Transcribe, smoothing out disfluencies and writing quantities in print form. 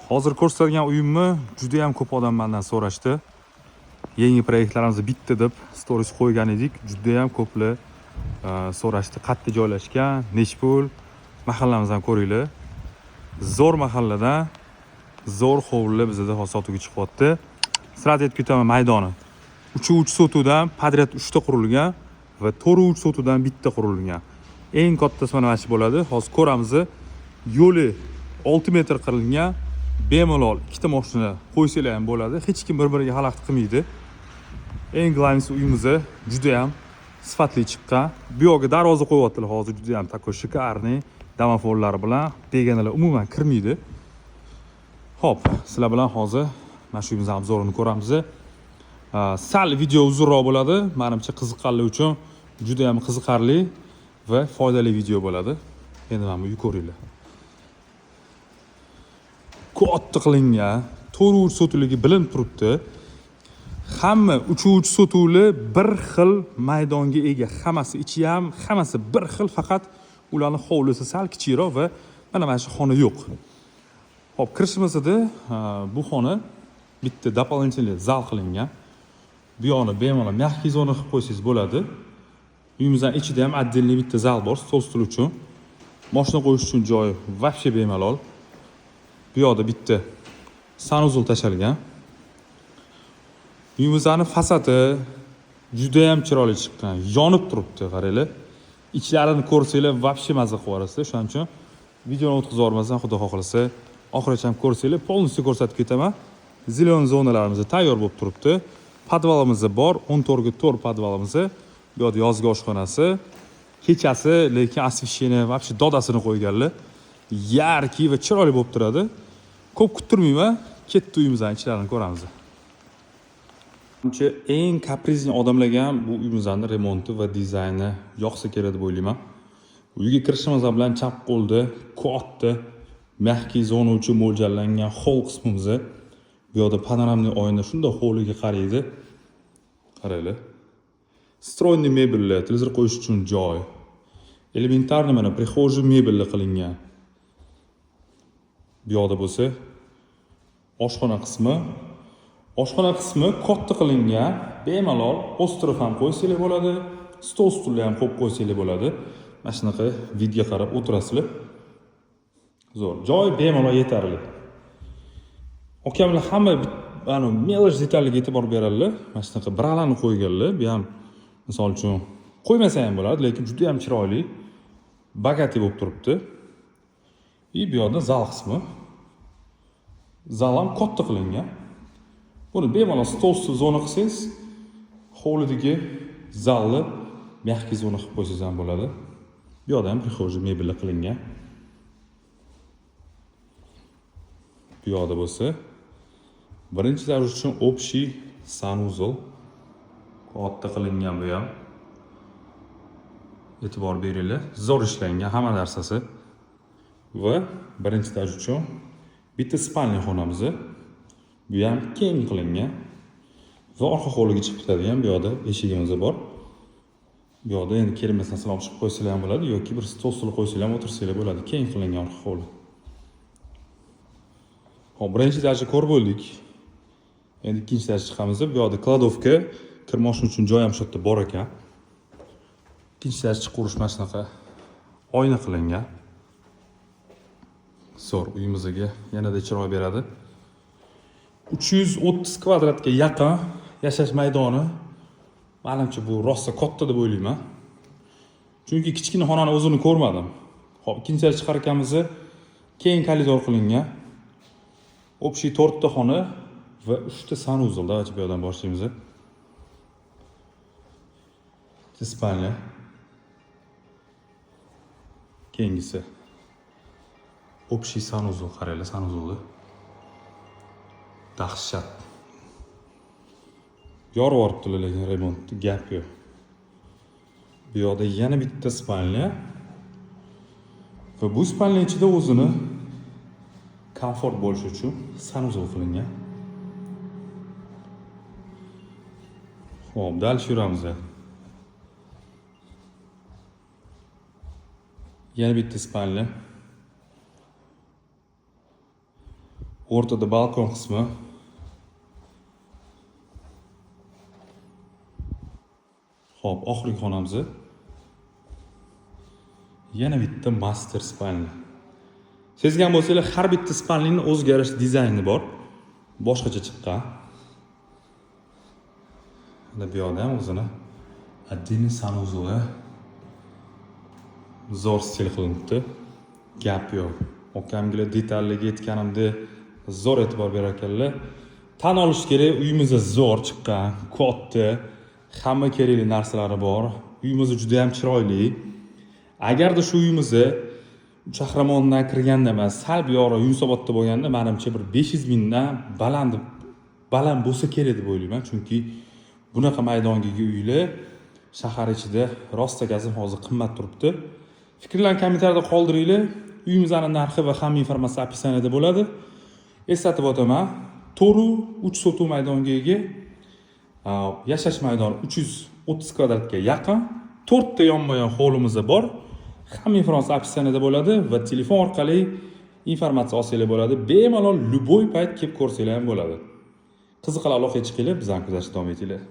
Hozir ko'rsatgan uyimni juda ham ko'p odam mendan so'rashdi. Yangi proyektlarimizni bitta deb stories qo'ygan edik. Juda ham ko'plar so'rashdi, qayerda joylashgan, nech pul, mahallamizdan ko'ringlar. Zo'r mahalladan zo'r hovli bizda hozir sotuvga chiqyapti. Сразу aytib ketaman, maydoni 3,3 sotuvdan подряд 3 ta qurilgan va 4,3 sotuvdan bitta qurilgan. Eng kattasi mana shu bo'ladi. Hozir ko'ramiz. Yo'li 6 metr qilingan, bemalol ikkita mashina qo'ysanglar ham bo'ladi. Hech kim bir-biriga xalaqit qilmaydi. Eng главный si uyimiz juda ham sifatli chiqqan. Bu yoqga darvoza qo'yyaptilar hozir, juda ham такой шикарный domofonlar bilan begonalar umuman kirmaydi. Xo'p, sizlar bilan hozir mana shu uyimizni обзор ini ko'ramiz. Sal video uzunroq bo'ladi. Menimcha qiziqqanlar uchun juda ham qiziqarli va foydali video bo'ladi. Endi mana bu uyni ko'ringlar. Katta qilingan, 4,3 sotiligi bilinib turibdi. Hamma 3,3 sotuvli bir xil maydonga ega. Hammasi ichi ham, hammasi bir xil, faqat ularning hovlisi sal kichikroq va mana shu xona yo'q. Xo'p, kirishimizda bu xona bitta дополнительный zal qilingan. Bu yoqni bemalol мягкий zona qilib qo'ysangiz bo'ladi. Uyimizning ichida ham отдельный bitta zal bor, stol stul uchun. Mashina qo'yish uchun joyi вообще bemalol. Bu yoqda bitta санузел tashalgan. Uyimizni fasadi juda ham chiroyli chiqqan, yonib turibdi, qaranglar. Ichlarini ko'rsanglar вообще maza qilib yuborasizlar. Shuning uchun videoni o'tkazib yubormasdan, xudo xohlasa, oxirigacha ham ko'rsanglar, полностью ko'rsatib ketaman. Зелёный zonalarimiz tayyor bo'lib turibdi. Podvalimiz bor, 14 ga 4 podvalimiz. Bu yoqda yozgi oshxonasi. Kechasi lekin освещение вообще dodasini qo'yganlar. Яркий va chiroyli bo'lib turadi. Ko'p kuttirmayman, ketdi uyimizning ichlarini ko'ramiz. Manimcha eng капризный odamlarga ham bu uyimizni remonti va dizayni yoqsa kerak deb o'ylayman. Uyga kirishimiz bilan chap qo'lda katta мягкий zona uchun mo'ljallangan холл qismimiz. Bu yoqda панорамный oyna shundoq hovliga qaraydi. Qaranglar. Встроенный mebellar, televizor qo'yish uchun joy. Элементарный mana прихожий mebellar qilingan. Bu yoqda bo'lsa oshxona qismi. Oshxona qismi katta qilingan. Bemalol остров ham qo'ysanglar bo'ladi, stol stullar ham qo'yib qo'ysanglar bo'ladi. Mana shunaqa вид ga qarab o'tirasizlar. Zo'r. Joy bemalol yetarli. Akamlar hamma mana мелочь detalga e'tibor beradilar. Mana shunaqa bralarni qo'yganlar. Bu ham misol uchun qo'ymasa ham bo'ladi, lekin juda ham chiroyli, богатый bo'lib turibdi. И bu yoqda zal qismi. Zal ham katta qilingan. Buni bemalol stol stul zona qilsangiz, hovlidagi zalni мягкий zona qilib qo'ysangiz ham bo'ladi. Bu yoqda ham прихожий mebellar qilingan. Bu yoqda bo'lsa birinchi этаж uchun общий санузел katta qilingan bu ham. E'tibor beringlar, zo'r ishlangan hamma narsasi. Va birinchi этаж uchun bitta спальня xonamiz. Bu ham keng qilingan. Va orqa hovliga chiqib ketadigan bu yoqda eshigimiz bor. Bu yoqda endi kerak narsalar olib chiqib qo'ysanglar ham bo'ladi yoki bir stol stul qo'ysanglar ham o'tirsanglar bo'ladi. Keng qilingan orqa hovli. Xo'p, birinchi этаж ni ko'rib bo'ldik. Endi ikkinchi этаж chiqamiz. Bu yoqda кладовка, kir moshina uchun joy ham shu yerda bor ekan. Ikkinchi этаж chiqaverish mana shunaqa oyna qilingan. Zo'r, uyimizga yanada chiroy beradi. 330 kvadratga yaqin yashash maydoni. Manimcha bu rosa katta deb o'ylayman. Chunki kichkina xonani o'zini ko'rmadim. Xo'p, ikkinchi этаж chiqar ekanmiz, keng koridor qilingan. Общий 4 ta xona va 3 ta санузел. Давайте bu yoqdan boshlaymiz. Спальня. Keyingisi общий санузел, qaranglar санузел ni. Dahshat. Yorib yuboribdilar lekin remontni, gap yo'q. Bu yoqda yana bitta спальня. Va bu спальня ichida o'zini komfort bo'lishi uchun санузел qilingan. Xo'p, дальше yuramiz. Yana bitta спальня. O'rtada balkon qismi. Xo'p, oxirgi xonamiz. Yana bitta master спальня. Sezgan bo'lsanglar, har bitta спальня ni o'ziga yarasha dizayni bor. Boshqacha chiqqan. Mana bu yoqda ham o'zini отдельный санузел i zo'r stil qilinibdi. Gap yo'q. Okamgila detalliga aytganimda zo'r e'tibor berar ekanlar. Tan olish kerak, uyimiz zo'r chiqqan, katta, hamma kerakli narsalari bor. Uyimiz juda ham chiroyli. Agarda shu uyimizni Shahramondan kirganda emas, sal buyog'roq Yunusobodda bo'lganda, manimcha, bir 500 mingdan baland bo'lsa kerak deb o'ylayman. Chunki bunaqa maydonga ega uylar shahar ichida rostakazim hozir qimmat turibdi. Fikrlarni kommentariyada qoldiringlar. Uyimizni narxi va hamma informatsiya описание da bo'ladi. Eslatib o'taman, 4,3 sotuv maydonga ega, yashash maydoni 330 kvadratga yaqin, to'rtta yonma-yon hovlimiz bor. Hamma informatsiya описание da bo'ladi va telefon orqali informatsiya olsanglar bo'ladi. Bemalol любой payt kelib ko'rsanglar ham bo'ladi. Qiziqarli aloqaga chiqinglar, bizani kuzatishda davom etinglar.